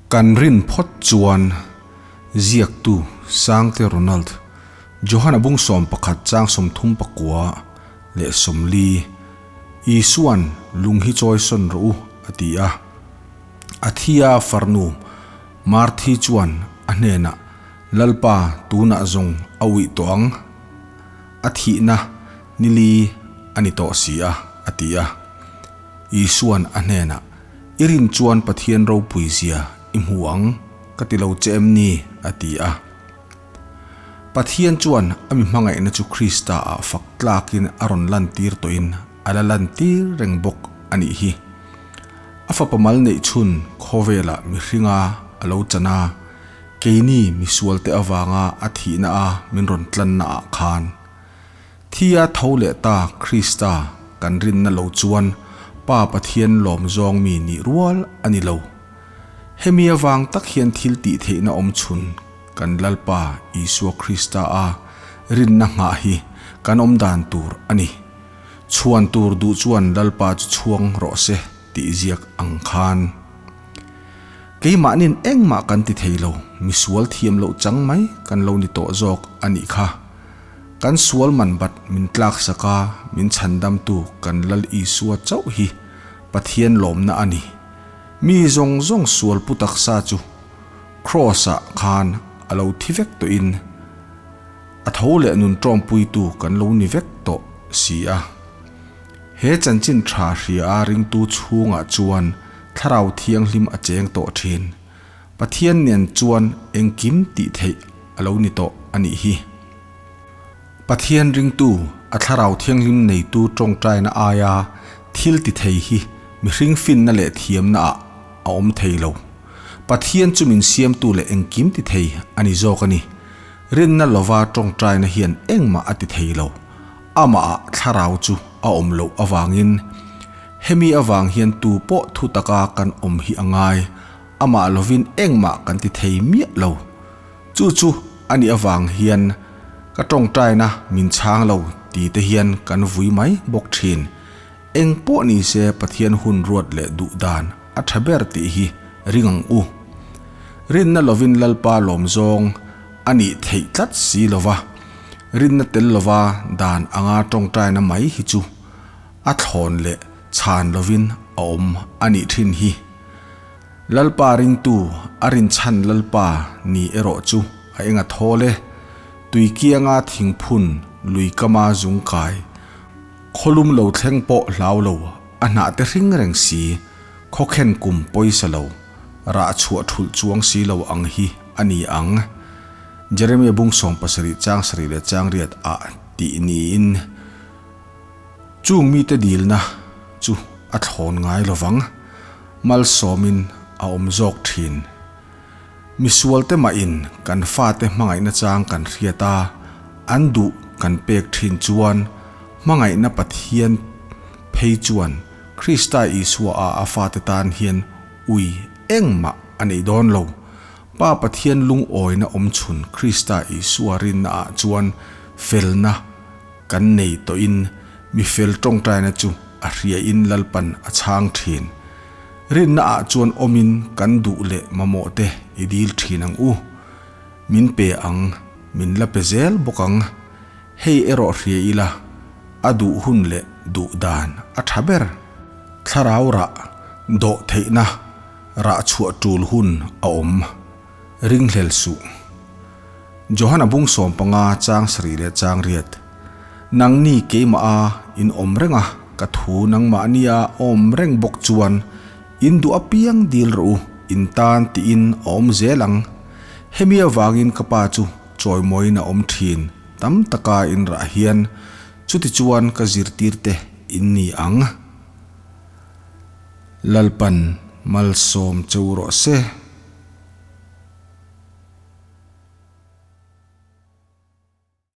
Kan rin phawt chuan ziaktu Sangte Ronald Johana bung 11 chang 39 leh 40 Isuan lung hi chawi sawn rawh u a ti a. A thia farnu Marthi chuan a hnenah Lalpa tunah zawng a uih tawh ang, a thihna nili a ni tawh si a a ti a. Isuan a hnenah, I rin chuan Pathian ropui zia i hmu ang ka ti lo che em ni? a ti a. Pathian chuan a mi hmangaihna chu Krista ah fak tlakin a rawn lantir tawhin a la lantir reng bawk a nih hi. A fapa mal neih chhun khawvelah mihringa a lo chan a, keini misualte avanga a thihna a min rawn tlanna ah khan. Thia tho leh ta Krista kan rinna lo chuan Pa Pathian lawm zawng mi nih rual a ni lo. Hemi avang tak hian thil tih theihna awm chhun kan Lalpa Isua Krista a rinna nghah hi kan awm dan tur a ni. Chhuan tur duh chuan Lalpa chu chhuang rawh se tih ziak ang khan. Keimahnin engmah kan ti thei lo, misual thiam loh chang mai kan lo ni tawh zawk a nih kha. Kan sual man bat min tlak sak a, min chhandamtu kan Lal Isua chauh hi Pathian lawmna a ni. Mi zawng zawng sual pu taksa chu Kraws-ah khan a lo thi vek tawhin a tho leh nun tawmpuitu kan lo ni vek tawh si a. He chanchin tha hria a ringtu chhungah chuan Thlarau Thianghlim a cheng tawh thin. Pathian nen chuan engkim tih theih a lo ni tawh a nih hi. Pathian ringtu, a Thlarau Thianghlim neitu tawngtaina aia thil ti thei hi mihring finna leh thiamna ah a awm thei lo. Pathian chu min siamtu leh engkim ti thei a ni zawk a ni. Rinna lova tawngtaina hian engmah a ti thei lo. Amah ah Thlarau chu a awm loh avangin hemi avang hian tu pawh thu taka kan awm hi a ngai. Amah lovin engmah kan ti thei miah lo. Chu chu a nih avang hian ka tawngtaina min chhang lo ti te hian kan vui mai bawk thin. Eng pawh ni se Pathian hun ruat leh duh dan a tha ber tih hi ring ang u. Rinna lovin Lalpa lawm zawng a nih theih tlat si lova, rinna tel lova dan anga tawngtaina mai hi chu a thlawn leh chhan lovin a awm a nih thin hi. Lalpa ringtu a rinchhan Lalpa ni erawh chu a enga thawl e, tui kianga thingphun lui kama zung kai, khawlum lo thleng pawh hlau lo, a hnah te hring reng si, khawkhen kum pawisa lo, rah chhuah thulh chuang si lo ang hi a ni ang. Jeremia bung 70 chang 7 leh chang 8 ah tih niin. Chung mite dilna chu a thlawn ngai lovang, malsawmin a awm zawk thin. Misualte mahin kan fate hmangaihna chang kan hriat a, an duh kan pek thin chuan hmangaihna Pathian phei chuan Krista Isua a a fate tan hian ui engmah a nei dawn lo. Pa Pathian lungawina awm chhun Krista Isua rinna ah chuan felna Kan nei tawhin mi fel tawngtaina chu a hriain Lalpan a chhang thin. Rinna ah chuan awmin kan duh leh mamawh te i dil thin ang u. Min pe ang, min la pe zel bawk ang. Hei erawh hria ila, a duh hun leh duh dan a tha ber. Thlarau rah, dawh theihna, rah chhuah tul hun a awm. Ringhlel suh. Johana bung 15 chang 7 leh chang 8. Nangni keimah a in awm reng a, ka thu nangmahnia awm reng bawk chuan in duh apiang dil rawh u, in tan tiin a awm zel ang. Hemi avangin ka pa chu chawimawiin a awm thin tam taka in rah hian chuti chuan ka zirtirte in ni ang. Lalpan malsawm cheu rawh se.